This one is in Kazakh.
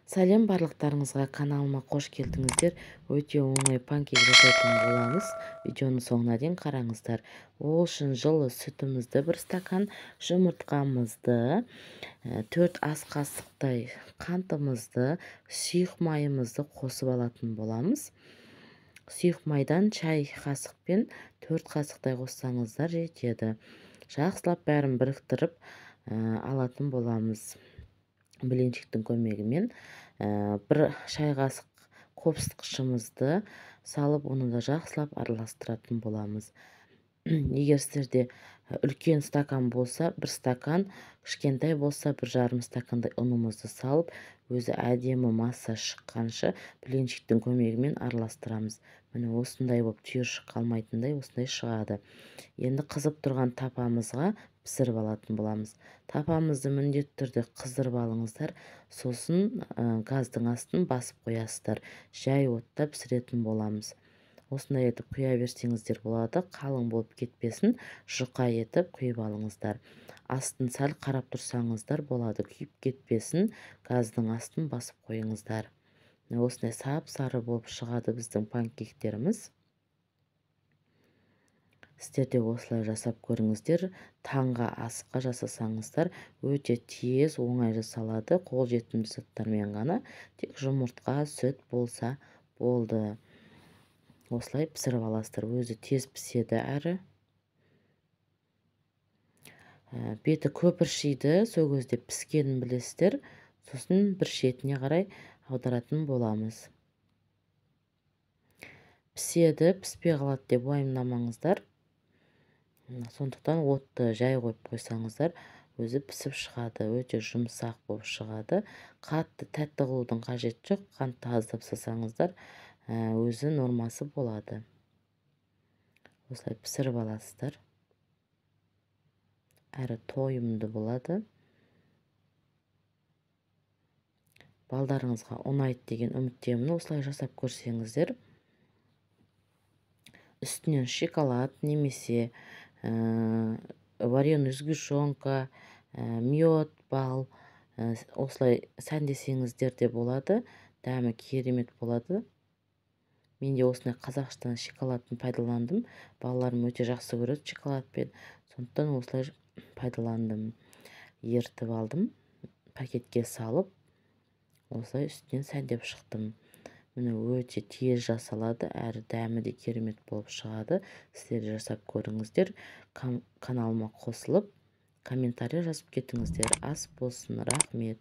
Сәлем барлықтарыңызға, каналыма қош келдіңіздер. Өте оңай панкейк жасайтын боламыз. Видеоның соңына дейін қараңыздар. Ол үшін жылы сүтімізді 1 стакан, жұмыртқамызды, 4 ас қасықтай қантымызды, сұйық майымызды қосып алатын боламыз. Сұйық майдан чай қасықпен 4 қасықтай қоссаңыздар жетеді. Жақсылап бәрін біріктіріп алатын боламыз. Блинчиктің көмегімен бір шай қасық қопсытқышымызды салып, оны да жақсылап араластыратын боламыз. Егер сіздерде үлкен стакан болса, 1 стакан, кішкентай болса, 1,5 стакандай ұнымызды салып, өзі әдемі масса шыққанша блинчиктің көмегімен араластырамыз. Міне осындай болып түйіршік қалмайтындай осындай шығады. Енді қызып тұрған тапамызға пісіріп алатын боламыз. Тапамызды міндетті түрде қыздырып алыңыздар, сосын газдың астын басып қоясыздар. Жай отта пісіретін боламыз. Осындай етіп құя берсеңіздер болады, қалың болып кетпесін, жұқа етіп құйып алыңыздар. Астын сәл қарап тұрсаңыздар болады, күйіп кетпесін, газдың астын басып қойыңыздар. Осындай сап-сары болып шығады біздің панкейктеріміз. Сіздер де осылай жасап көріңіздер. Таңға асқа жасасаңыздар өте тез, оңай жасалады. Қолжетімді заттармен ғана, тек жұмыртқа, сүт болса болды. Осылай пісіріп аласыздар. Өзі тез піседі әрі. Беті көпіршиді, сол кезде піскенін білесіздер. Сосын бір шетіне қарай аударатын боламыз. Піседі, піспей қалады деп уайымдамаңыздар. Сондықтан отты жай қойып қойсаңыздар, өзі пісіп шығады, өте жұмсақ болып шығады. Қатты тәтті қылудың қажеті жоқ, қантты аздап салсаңыздар, өзі нормасы болады. Осылай пісіріп аласыздар. Әрі тойымды болады. Балдарыңызға ұнайды деген үміттемін. Осылай жасап көрсеңіздер, үстінен шоколад немесе вареный сгущенка, мед, бал, осылай сәндесеңіздер де болады. Дәмі керемет болады. Мен де осындай Қазақстан шоколадын пайдаландым. Балаларым өте жақсы көреді шоколадпен. Сондықтан осылай пайдаландым. Ертіп алдым, пакетке салып, осылай үстінен сәндеп шықтым. Міне өте тез жасалады, әрі дәмі де керемет болып шығады. Сіздер де жасап көріңіздер. Каналыма қосылып, комментарий жазып кетіңіздер. Ас болсын, рахмет.